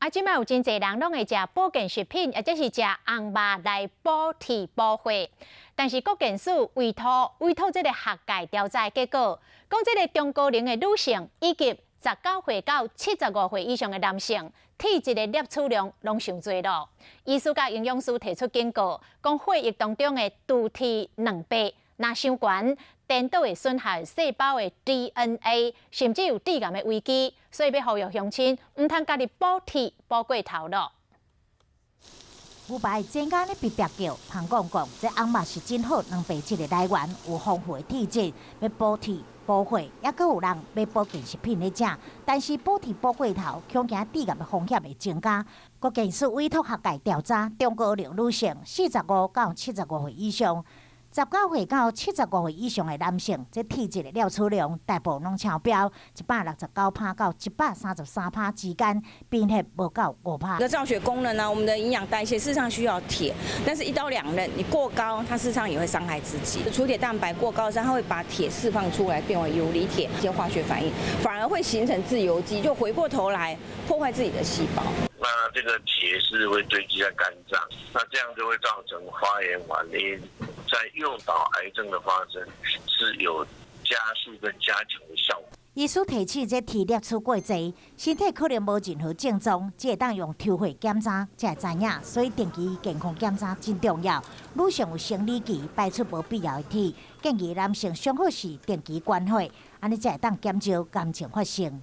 啊，這擺有真濟人攏會食保健食品，或者是食紅肉來補鐵補血。但是國健署委託委託這个學界調查結果，講這个中高齡的女性以及19歲到75歲以上的男性，鐵質的攝取量攏傷濟囉。醫師佮營養師提出警告，講血液當中的毒鐵兩倍，若傷懸，顛倒會損害細胞的 DNA，甚至有致癌的危機，所以欲呼籲鄉親，毋通家己補鐵補過頭囉。牛排專家咧別別叫，彭講講，這紅肉是真好蛋白質的來源，有豐富的鐵質，欲補鐵補血，猶閣有人買保健食品咧食，但是補鐵補過頭，恐驚致癌的風險會增加。國健署委託學界調查，中高齡女性45到75歲以上，19歲到75歲以上的男性，這鐵質的攝取量大部分攏超標，169趴到133趴之間，貧血無夠5趴。個造血功能呢，我們的營養代謝事實上需要鐵，但是一刀兩刃，你過高，它事實上也會傷害自己。儲鐵蛋白過高，它會把鐵釋放出來，變為游離鐵，一些化學反應，反而會形成自由基，就回過頭來破壞自己的細胞。那這個鐵是會堆積在肝臟，那這樣就會造成發炎反應，在誘導癌症的發生是有加速跟加強的效果。醫師提醒，這鐵攝取過濟，身體可能無任何症狀，只會當用抽血檢查才會知影，所以定期健康檢查真重要。女性有生理期，排出無必要的鐵，建議男性上好是定期捐血，按呢才會當減少癌症發生。